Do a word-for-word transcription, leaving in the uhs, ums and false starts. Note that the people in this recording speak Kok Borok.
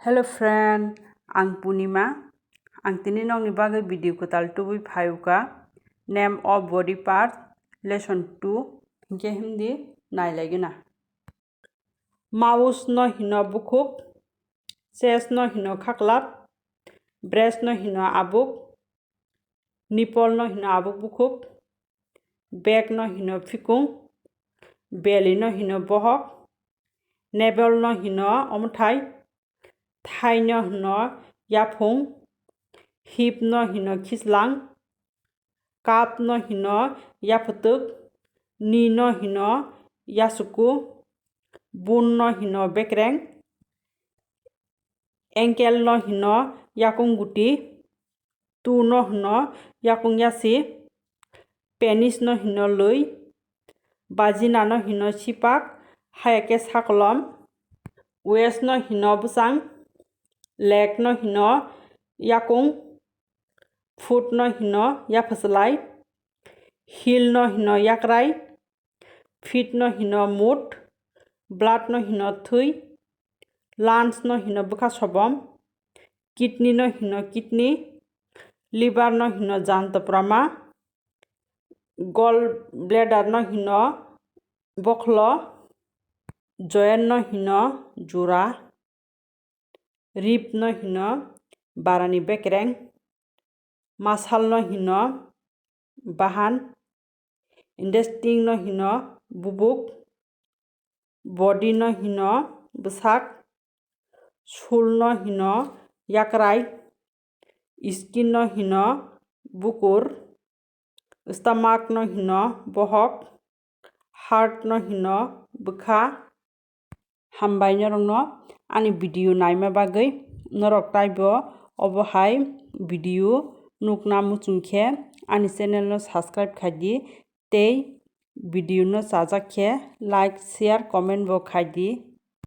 Hello friend, ang Purnima. Ang tini nokni bagwi video kwtal tubui phaiuka. Name of body part, lesson two. Hinkhe himdi nailaigwna. Mouse no hino bukhuk, chest no hino khaklap, breast no hino abuk, nipple no hino abuk bukhuk, back no hino phikung, belly no hino bohok, navel no hino omthai, thai no hino yaphung, hip no hino khislang, cup no hino yaphutuk, knee no hino yasuku, bun no hino bekreng, ankle no hino yakung guti, toe no hino yakung yasi, penis no hino lwi, vagina no hino sipak, haya khe sakolom, waist no hino bwsang, leg no hino yakung, foot no hino yaphaslai, heel no hino yakrai, feet no hino mut, blood no hino thwi, lungs no hino bwkha sobom, kidney no hino kidney, liver no hino jantoprama, gall bladder no hino bokhlo, joint no hino jura, rib no hino barani bekreng, muscle no hino bahan, intestine no hino bubuk, body no hino bwsak, sul no hino yakrai, skin no hino bukur, stomach no hino bohok, heart no hino bwkha. Hambai norokno ani video naima bagwi. Norok taibo obo hai video nukna muchung khe ani channel no subscribe khai di tei video no chajak khe like, share, comment bo khai di.